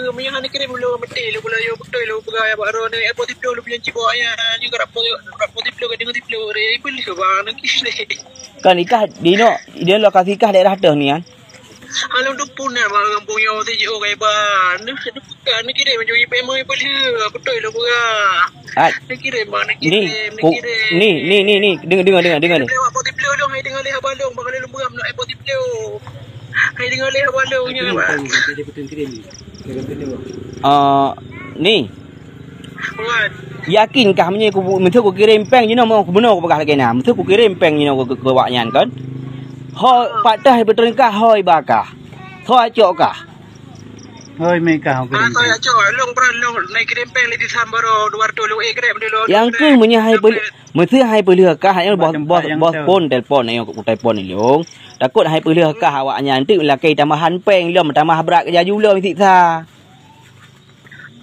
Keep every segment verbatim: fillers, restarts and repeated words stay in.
Meunyoe hana kirém lôn meuti lôn, beutôi lôn peugah bak droeneuh, eh, positif lôn punya cibok nyan, nyoe karap po-, karap positif lôn, ka deungoe tiep lôn, eh, ipeuleueh bang, nang kirém. Kan ikah di nok, di lokasi kah daerah teuh nian? Hana lôn teupeu na bang, gampông nyoe si jiôh kai ban. Neu, neu peugah, neu kirém, jui pemang ipeuleueh, beutôi lôn peugah. Ah. Neu kirém bang, neu kirém, neu kirém. Ni, ni, ni, ni, deungoe, deungoe, deungoe, deungoe ni. Lewat positif lôn, hai deungoe lé haba lôn, bang, lôn peugah, neu positif lôn. Hai deungoe lé haba lôn nyan, bang. Ah, ni. Wan. Yakin kah meunyoe ku, meuseu kukirém péng jinoe, meunoe kupeugah lagée na, meuseu kukirém péng jinoe keu, keu, keu awaknyan kon? Ho, pat teuh beutôi kah, ho iba kah? Ho acok kah? Hoi, mé kah kukirém péng. Ah, ho acok, lôn pran lôn, na kirém péng lé di Sambaro, dua ratus lôn, eh, kirém dulu. Nyang keuh meunyoe hai peuleueh, meuseu hai peuleueh kah, nyan bos, bos, bos phon, telepon, nyoe kutelepon ilong. Takot hai peuleueh kah awaknyan teuk lakée tambahan péng lom, tamah brat keu jaju lom siksa.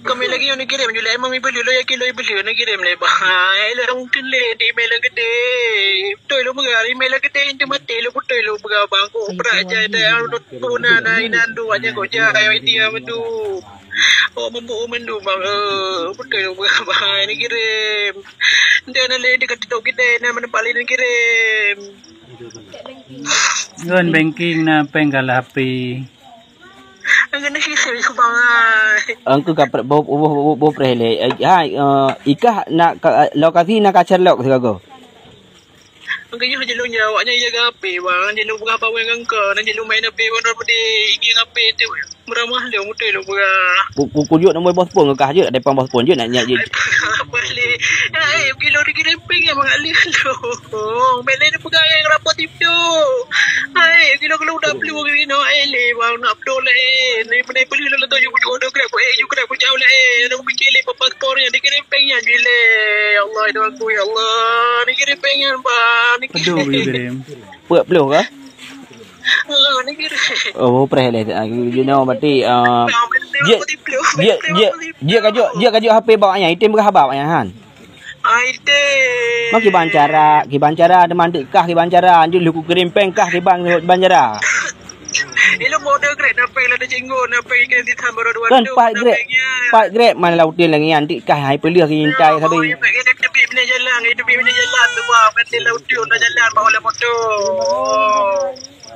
Kami lagi nyang kirém ju lé, emang ibeuleueh, lôn yakin lôn ibeuleueh, na kirém lé bah. Ai lôn mungkin lé di email lagée deh. Beutôi lôn peugah, email lagée deh, itu mati lôn beutôi lôn peugah bang. Kok prak jai dah, lôn puna na inan dua aja kok jai, ai dia mandu. Oh, mampu mandu bang. Eh, beutôi lôn peugah bang, na kirém. Ndak na lé di kata tok kita, na mana paling na kirém. Ngon banking na péng kalah H P. Ngon na sisih subang ai. Engkau ka pre-, bo, bo, bo, bo, preh lé. Eh, hai, eh, ikah nak ka, lokasi nak ka Sherlock sigoe. Engkau nyoh jelung jawab nyan jaga H P bang, jelung peugah pawai ngon kau, nang jelung main H P bang, dah pede iging H P tu. Meuramah lé mutoi lôn peugah. Ku, ku, kujok nombor bos phon kah jeuet, ada pang bos phon jeuet nak nyak jeuet. Boleh. Hai, kilo dikira ping ya mangat lé lôn. Mele ni peugah yang rapot itu. Hai, kilo kilo udah pelu gini no, eh, lé bang nak betul lé. Ni pernah beli lolo tu juga udah grab, eh, juga grab jauh lé. Ada pikir lé paspor yang dikira ping ya jile. Ya Allah, itu aku ya Allah. Dikira ping ya bang. Aduh, kirim. Peuet ploh kah? Oh, preh lé. Ah, you know, berarti, ah, jeuet, jeuet, jeuet, jeuet kajok, jeuet kajok H P bak nyan. Item kah bak nyan, han? Ai, item. Ma kiban cara, kiban cara, teuma deuk kah kiban cara. Anjut lheueh kukirém péng kah kiban, kiban cara. Ilmu mode grade, na péng lada cinggo, na péng ikan di tambah dua. Kan pat grade, pat grade man lautin lagi nyan, deuk kah hai peuleueh intai sabe. Tepi bina jalan, tepi bina jalan tu bah, kan di lautin na jalan bak oleh motor.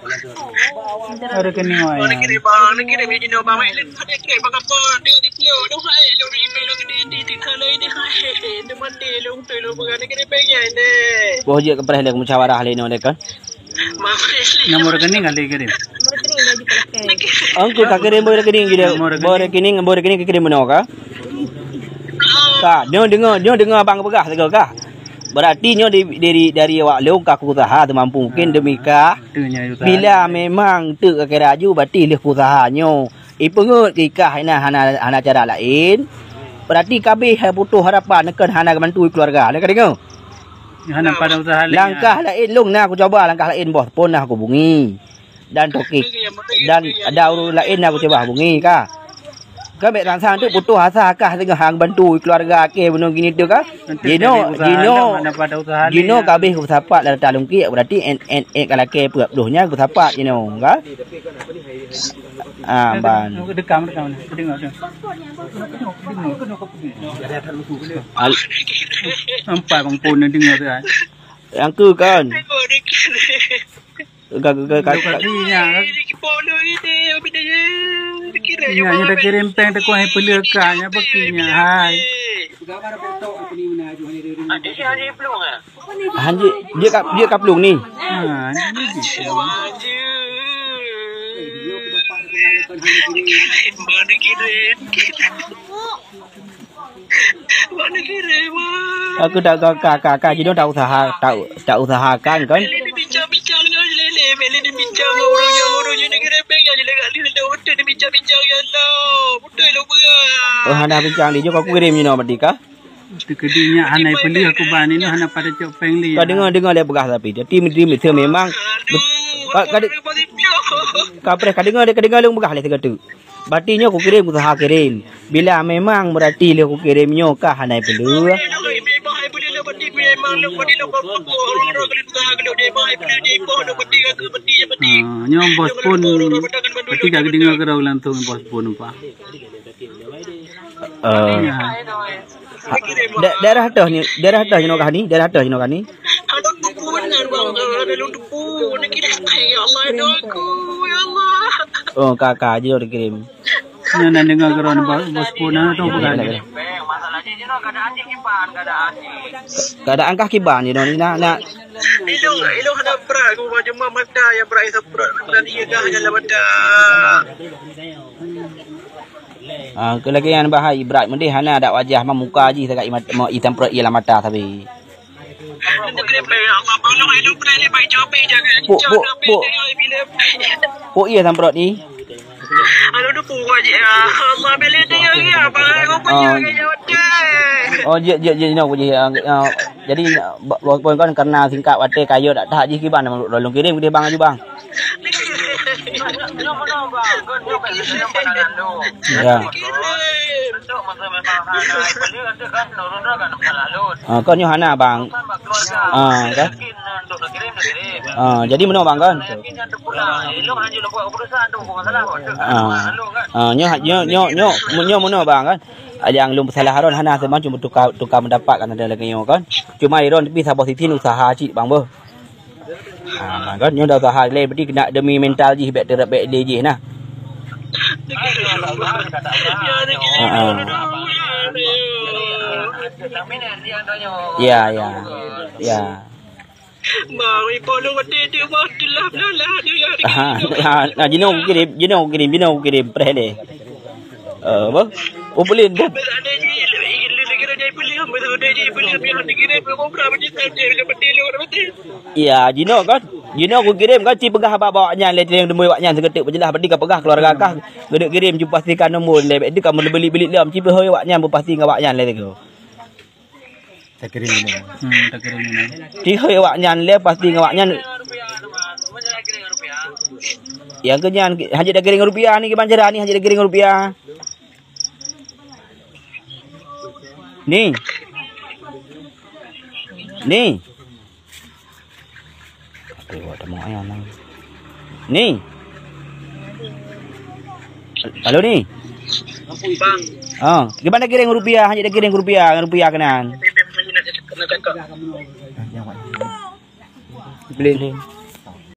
Ada kena wayang. Ada kena bang, ada kena bang, ada kena bang apa? Tengok di pelu, aduh hai, lu di pelu di di di kalau ini hai, dia mati lu tu lu bukan ada kena pengen deh. Boh je kepreh lé musyawarah lé no deh kan. Nomor rekening kali kirim. Engkau tak kirim boh rekening je deh. Nomor rekening. Boh rekening, boh rekening kirim meunoe kah? Ka, nyoe deungoe, nyoe deungoe abang peugah sigoe kah. Berarti nyoe dari, dari, dari awak lôn ka kuusaha seumampu mungkin demi kah. Bila memang teuk ka kira aju, berarti lheueh kuusaha nyoe. Ipeungeuet keu ikah hana, hana, hana cara laén. Berarti kabeh hai putoh harapan, neukon hana geubantu keuluwarga. Lé ka deungoe? Hana pada usaha laén. Langkah laén lôn na kucuba, langkah laén boh phon na kuhubungi. Dan toke, dan ada ureuëng laén na kucuba hubungi ka. Ka bék rasa tu putoh asa kah teungoh hang bantu keuluwarga ke bunoe gini tu ka. Jinoe, jinoe, jinoe kabeh kusapat lam talungkiek, berarti en, en, en ka lakée peuet ploh nyan kusapat jinoe ka. Ah, ban. Dekam, dekam. Dengar, dengar. Nampak bang pun dengar tu kan. Yang ke kan? Ka, ka, ka, ka, ka. Nya, nya dah kirim péng teuka hai peuleueh ka, nya baki nya hai. Hanjeuet, dia ka, dia ka plueng ni. Ha, ni dia. Mana kira, Mak? Aku tak ka, ka, ka, ka, jinoe tak usaha, tak, tak usahakan kan? Lé ni bincang-bincang nyoe lé, lé, lé ni bincang ngon ureueng nyoe, ureueng nyoe ni kira péng ya, lé, lé, lé, lé, bincang-bincang ya Allah. Betul lo beurah. Oh, hana bincang di jok aku kirim jinoe berarti ka? Teukeudi nyak hana peuleueh aku bani nyoe hana pada cok péng lé. Ka deungoe, deungoe lé peugah tapi. Jadi menteri, menteri memang. Aduh, ka, ka de-, ka preh, ka deungoe, ka deungoe lôn peugah lé sigoe teuk. Berarti nyoe kukirim, kusaha kirim. Bila memang berarti lheueh kukirim nyoe ka hana peuleueh. Ha, nyoe bos phon, berarti ka geudeungoe keudroe langsung bos phon, Pak. Eh, ha, da-, daerah toh ni, daerah toh ni, daerah toh ni. Oh, ka, ka, jinoe dikirim. Nyan na deungoe keudroe bos, bos phon na tu bukan. Keadaan kah kiban jinoe ni nak, nak. Ilong, ilong hana brat, aku cuma mata yang brat, yang brat, iya dah hanya mata. Ah, keu lagèe nyan bahai brat meudeh hana dak wajah ma muka jih sagai itam perot ié lam mata sabe. Pok, pok, pok. Pok ié samprot ni. Aduh, duh, puas je, ya. Allah, bela dia, ya, ya. Abang, aku punya, oh, ya, ya. Oh, jeuet, jeuet, jeuet, jinoe, jeuet, ya, ya. Jadi, ba-, ba-, kon, kon, karena singkat watèe kayô dak that jih kiban, lôn kirim keudéh bang aju bang. Ya. Ah, kon nyoe hana bang. Ah, kan? Ah, jadi meunoe bang kan? Ah, ah, nyoe, nyoe, nyoe, nyoe, nyoe meunoe bang kan? Nyang lôn peusalah Aron hana seumah cuma tukar, tukar pendapat kan ada lagèe nyoe kan. Cuma Aron tapi saboh sisi usaha cit bang beuh. Ha, kan nyoe dah usaha lé berarti kena demi mental jih bèk terap bèk lé jih nah. Ha, ha. Ya, ya. Ya. Bang, ipon lu mati tu, bang, telah belalah dia, ya, dia. Ha, ha, nah, jinoe kirim, jinoe kirim, jinoe kirim, preh deh. Eh, apa? Oh, peulin, Bob. Ya, jinoe kan. Jinoe kukirim kan, ci peugah bak awaknyan lé, teurimong awaknyan seukeuteuek peujeulaih, berarti ka peugah keluarga kah, geuneuk kirim, ci pastikan nombor lé, berarti ka meubeli-beli lom, ci peuhôi awaknyan, beupasti ngon awaknyan lé, teuka. Takirim ini. Hmm, takirim ini. Tihôi awaknyan lé pasti ngon awaknyan. Nyang keu nyan, hanjeuet takirim rupiah ni, kiban cara ni, hanjeuet takirim rupiah. Ni. Ni. Aduh, ada mau ayam lagi. Ni. Halo, Ni. Bang. Ah, kiban takirim rupiah, hanjeuet takirim rupiah, rupiah keunan. Beli.